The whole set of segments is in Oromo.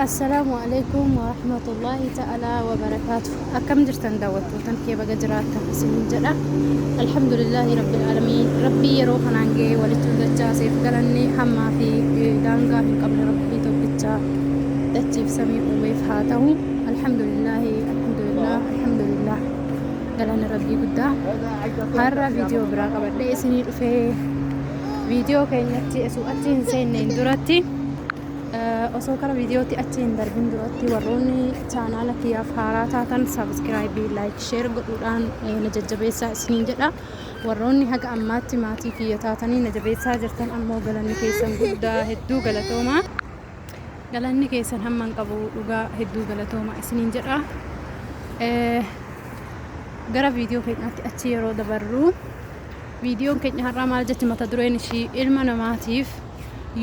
Assalaamu alaikum warahmatullaahi ta'alaa wabarakaatu. Akkam jirtan daawwattootan kee, baga jiraattan isiniin jedha. Alhamdulillaahi rabbil aalamiin. Rabbii yeroo kanaan ga'ee walitti nu dachaaseef galanni hammaa fi daangaa hin qabne Rabbii tokkicha dachiif samii uumeef haa ta'u. Alhamdulillaahi, alhamdulillah, alhamdulillah. Galanni Rabbii guddaa. Har'a viidiyoo biraa qabadhee isinii dhufee, viidiyoo keenyatti osoo achi hin seenneen duratti, osoo kara viidiyootti achi hin darbin duratti, warroonni chaanaala kiyyaaf haaraa taatan subscribe, like, share godhuudhaan na jajjabeessaa isiniin jedha. Warroonni haga ammaatti maatii kiyya taatanii na jabeessaa jirtan ammoo galanni keessan guddaa, hedduu galatooma. Galanni keessan hamma hin qabu, dhugaa hedduu galatooma isiniin jedha. Gara viidiyoo keenyaatti achi yeroo dabarru, viidiyoon keenya har'aa maal jetti? Mata dureen ishii "Ilma namaatiif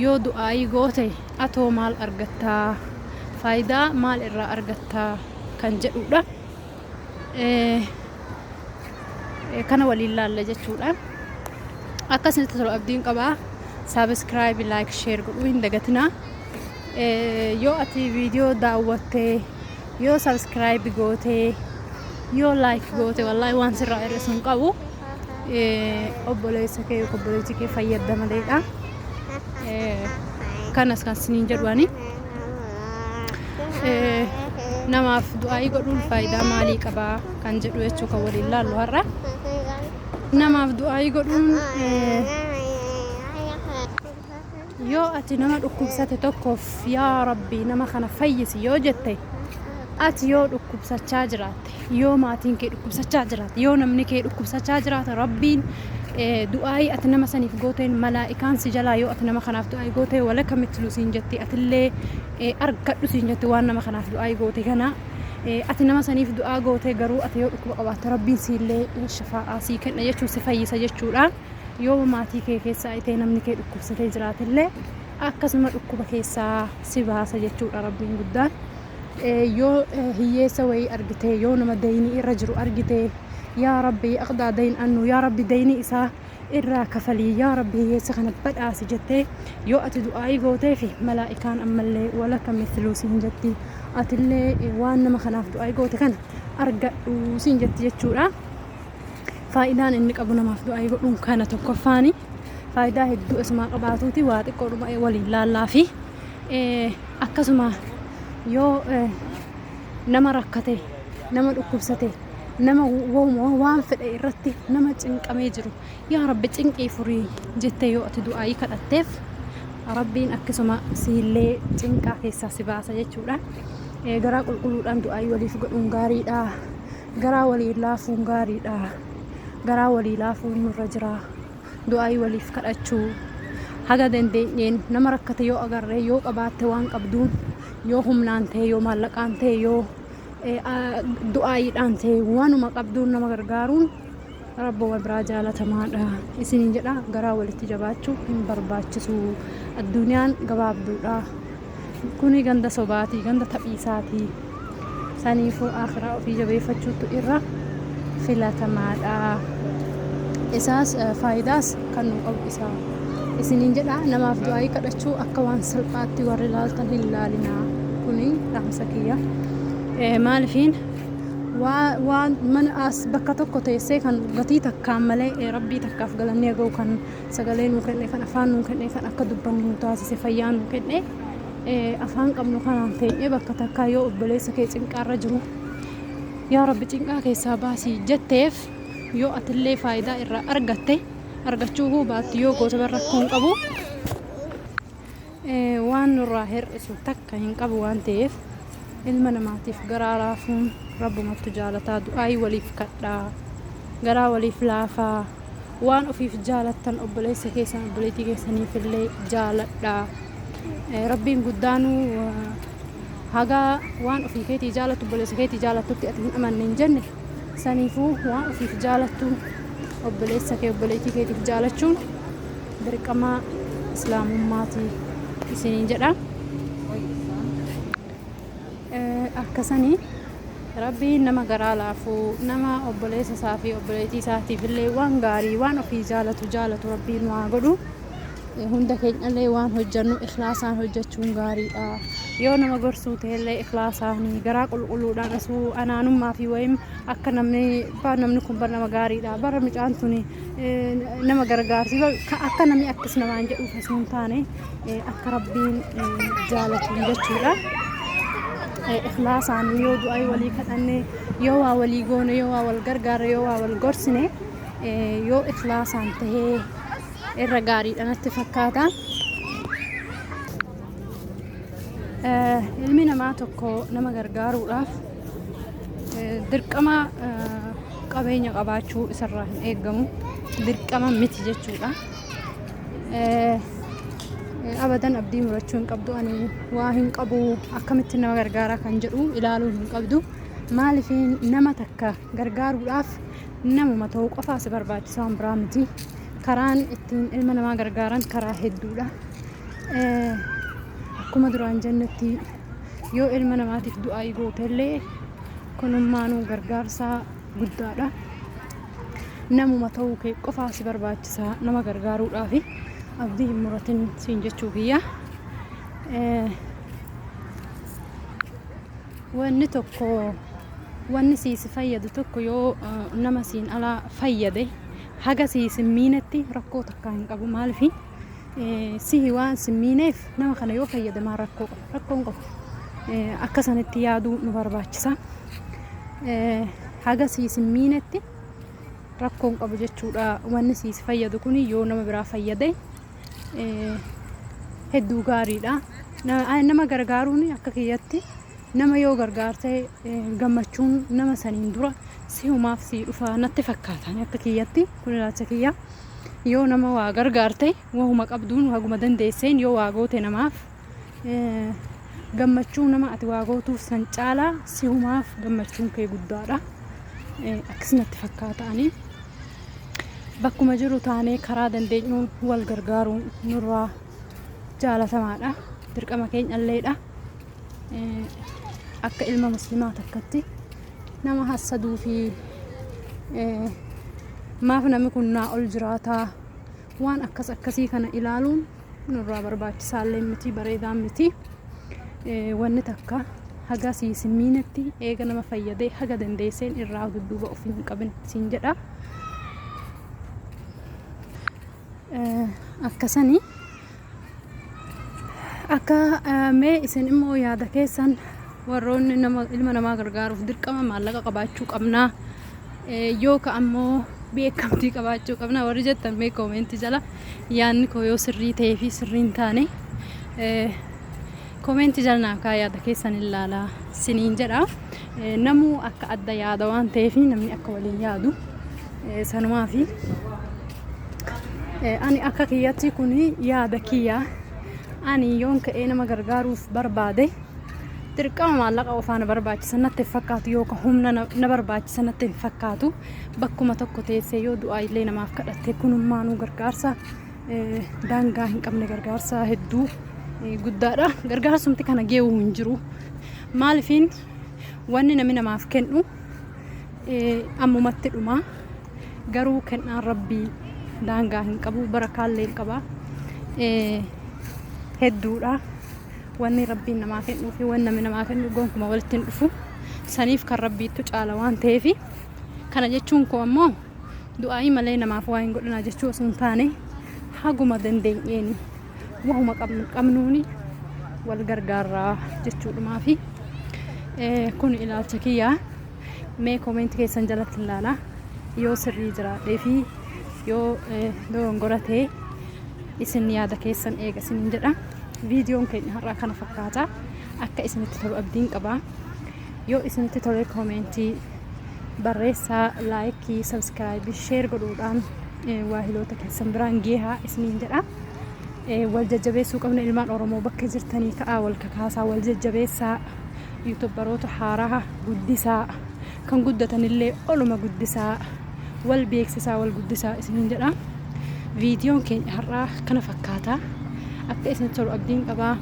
yoo du'aayii goote atoo maal argattaa, faayidaa maal irraa argattaa?" kan jedhudha. Kana waliin laalla jechuudha. Akka isinitti tolu abdiin qabaa. Subscribe, like, share godhuu hin dagatinaa. Yoo ati viidiyoo daawwattee, yoo subscribe gootee, yoo like goote, wallaahi waan sirraa hir'isu hin qabu. Obboleessa kee yookaan obboleettii kee fayyadda maleedha. Kanas kan isiniin jedhu ani. Namaaf du'aayii godhuun faayidaa maalii qabaa kan jedhu jechuu kan waliin laallu har'a. Namaaf du'aayii godhuun, yoo ati nama dhukkubsate tokkoof "Yaa Rabbi, nama kana fayyisi" yoo jette, ati yoo dhukkubsachaa jiraatte, yoo maatiin kee dhukkubsachaa jiraatte, yoo namni kee dhukkubsachaa jiraate, Rabbiin du'aayii ati nama saniif gooteen, malaa'ikaan si jalaa yoo ati nama kanaaf du'aayii goote "ولك مثله" siin jetti, atillee argadhu siin jetti waan nama kanaaf du'aayii goote kana. Ati nama saniif du'aa goote, garuu ati yoo dhukkuba qabaatte Rabbiin siillee shafaa'aa sii kenna jechuun si fayyisa jechuudha. Yoo maatii kee keessaa itee namni kee dhukkubsatee jiraatillee akkasuma dhukkuba keessaa si baasa jechuudha Rabbiin guddaan. Yoo hiyyeessa wayii argite, yoo nama daynii irra jiru argite, "Yaa Rabbi, اقضى دين عنه, yaa Rabbi, daynii isaa irraa kafalii, yaa Rabbi, hiyyeessa kana badhaasi" jettee yoo ati du'aayii gootee fi malaa'ikaan ammallee "ولك مثله" siin jetti, atillee waan nama kanaaf du'aayii goote kana argadhu siin jetti jechuudha. Faayidaan inni qabu namaaf du'aayii godhuun kana tokkoffaani. Faayidaa hedduu isumaa qabaatuuti waa xiqqoodhuma waliin laallaa fi akkasuma yoo nama rakkate, nama dhukkubsate, nama waan fedhe irratti nama cinqamee jiru "Yaa Rabbi, cinqii furii" jettee yoo ati du'aayii kadhatteef, Rabbiin akkasuma siillee cinqaa keessaa si baasa jechuudha. Garaa qulqulluudhaan du'aayii waliif godhuun gaariidha. Garaa walii laafuun gaariidha. Garaa walii laafuun nurra jira. Du'aayii waliif kadhachuu haga dandeenyeen, nama rakkate yoo agarree, yoo qabaatte waan qabduun, yoo humnaan ta'e, yoo maallaqaan ta'e, yoo du'aayiidhaan ta'e, waanuma qabduun nama gargaaruun Rabbuma biraa jaalatamaadha isiniin jedha. Garaa walitti jabaachuu hin barbaachisu. Addunyaan gabaabduudha. Kuni ganda sobaatii, ganda taphiisaatii. Saniifuu akhiraa ofii jabeeffachuutu irra filatamaadha. Isaas faayidaas kan nu qabu isaa isiniin jedha. Namaaf du'aayii kadhachuu akka waan salphaatti warri laaltan hin laalinaa. Kuni dhaamsa kiyya. Maalifiin waan mana as bakka tokko teessee kan gatii takkaan malee Rabbii takkaaf galannee ga'u, kan sagalee nuu kenne, kan afaan nuu kenne, kan akka dubbannu nu taasise, fayyaa nuu kenne, afaan qabnu kanaan teenyee bakka takkaa yoo obboleessa kee cinqaarra jiru "Yaa Rabbi, cinqaa keessaa baasii" jetteef, yoo atillee faayidaa irraa argatte, argachuu baattu yoo goota rakkoo hin qabu. Waan nurraa hir'isu takka hin qabu waan ta'eef, ilma namaatiif garaa laafuun Rabbumattu jaalataa. Du'aayii waliif kadhaa, garaa waliif laafaa, waan ofiif jaalattan obboleessa keessan, obboleettii keessaniif illee jaaladhaa. Rabbiin guddaanuu haga waan ofii keetii jaalattu obboleessa keetii jaalattutti ati hin amanne hin jenne. Saniifuu waan ofiif jaalattu obboleessa kee, obboleettii keetiif jaalachuun dirqama islaamummaati isiniin jedha. Akkasanii Rabbiin nama garaa laafuu, nama obboleessa isaa fi obboleettii isaatiif illee waan gaarii waan ofii jaalatu jaalatu Rabbiin waa godhu. Hunda keenyallee waan hojjannu ikhlaasaan hojjechuun gaariidha. Yoo nama gorsuu ta'ellee ikhlaasaanii garaa qulqulluudhaan asuu anaanummaa fi wayim akka namni namni kun bar nama gaariidha bara mucaan tuni nama gargaarti akka namni akkas namaan jedhuuf osoo hin taane akka Rabbiin jaalatuun jechuudha. Ikhlaasaan yoo du'aa walii kadhanne, yoo waa walii goone, yoo waa wal gargaarre, yoo waa wal gorsine, yoo ikhlaasaan tahee irra gaariidha natti fakkaata. Ilmi namaa tokko nama gargaaruudhaaf dirqama qabeenya qabaachuu isarraa hin eeggamu. Dirqama miti jechuudha. Abadan abdii murachuu hin qabdu. Ani waa hin qabu, akkamitti nama gargaaraa kan jedhu ilaaluu hin qabdu. Maaliif nama takka gargaaruudhaaf namuma ta'uu qofaa si barbaachisa, waan biraa miti. Karaan ittiin ilma namaa gargaaran karaa hedduudha. Akkuma duraan jennetti yoo ilma namaatiif du'aa gootellee kunummaanuu gargaarsa guddaadha. Namuma ta'uu kee qofaa si barbaachisa nama gargaaruudhaaf, abdii hin muratin siin jechuu kiyya. Wanni tokko, wanni sii si fayyadu tokko yoo nama siin alaa fayyade, haga sii sin miinetti rakkoo takkaa hin qabu. Maaliif sihi waan sin miineef nama kana yoo fayyade maal rakkoo qaba? Rakkoo hin qabu. Akka sanitti yaaduu nu barbaachisa. Haga sii sin miinetti rakkoo hin qabu jechuudha. Wanni sii si fayyadu kun yoo nama biraa fayyade hedduu gaariidha. Nama gargaaruun akka kiyyatti nama yoo gargaarte gammachuun nama saniin dura sihumaaf sii dhufa natti fakkaata akka kiyyatti. Kun ilaalcha kiyya. Yoo nama waa gargaarte, wahuma qabduun, haguma dandeesseen yoo waa goote namaaf, gammachuu nama ati waa gootuuf san caalaa sihumaaf gammachuun kee guddaadha. Akkasumatti fakkaata ani. Bakkuma jiru taanee karaa dandeenyuun wal gargaaruun nurraa jaalatamaadha. Dirqama keenya illeedha. Akka ilma muslimaa takkatti nama hassaduu fi maaf namni kun naa ol jiraataa, waan akkas akkasii kana ilaaluun nurraa barbaachisaallee miti, bareedaa miti. Wanni takka haga sii sin miinetti eega nama fayyadee haga dandeesseen irraa dudduuba of hin qabin siin jedha. Akkasanii akka mee isin immoo yaada keessan, warroonni nama ilma namaa gargaaruuf dirqama maallaqa qabaachuu qabnaa yookaan ammoo beekamtii qabaachuu qabnaa warri jettan, mee koomentii jala yaadni koo yoo sirrii ta'ee fi sirrii hin taane koomentii jala naaf kaa, yaada keessan ilaalaa siniin jedha. Namuu akka adda yaada waan ta'eef namni akka waliin yaadu sanumaa fi ani akka kiyyatti kun yaada kiyya. Ani yoon ka'ee nama gargaaruuf barbaade dirqama maallaqa qofaa na barbaachisa natti hin fakkaatu, yookaan humna na barbaachisa natti hin fakkaatu. Bakkuma tokko teessee yoo du'aa illee namaaf kadhatte kunummaanuu gargaarsa daangaa hin qabne, gargaarsa hedduu guddaadha. Gargaarsumti kana geewu hin jiru. Maalifiin wanni namni namaaf kennu ammumatti dhuma. Garuu kennaan Rabbii daangaa hin qabu, barakaallee hin qaba. Hedduudha. Wanni Rabbiin namaa kennuu fi wanni namni namaa kennu gonkumaa walitti hin dhufu. Saniif kan Rabbiittu caala waan ta'eef, kana jechuun koo ammoo du'aayii malee namaaf waa hin godhanaa jechuu osoo hin taane, haguma dandeenyeeni wahuma qabnuuni wal gargaarraa jechuudhumaa fi kun ilaalcha kiyyaa. Mee koomentii keessan jalatti ilaalaa, yoo sirrii jiraadhee fi yoo dogongora ta'e isin yaada keessan eega isiniin jedha. Viidiyoon keenya har'aa kana fakkaata. Akka isinitti tolu abdiin qaba. Yoo isinitti tole koomentii barreessaa, laayikii, sabskiraayibii, sheer godhuudhaan waahiloota keessan biraan geehaa isiniin jedha. Wal jajjabeessuu qabna. Ilmaan Oromoo bakka jirtanii ka'aa wal kakaasaa, wal jajjabeessaa, yuutubaroota haaraa guddisaa, kan guddatanillee oluma guddisaa, wal beeksisaa, wal guddisaa isiniin jedha. Viidiyoon keenya har'aa kana fakkaata. Akka isinitti tolu abdiin qabaa.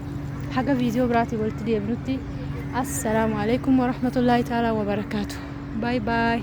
Haga viidiyoo biraatiin walitti deebinutti, assalaamu alaikum warahmatullaahi ta'ala wabarakaatu. Baay baay.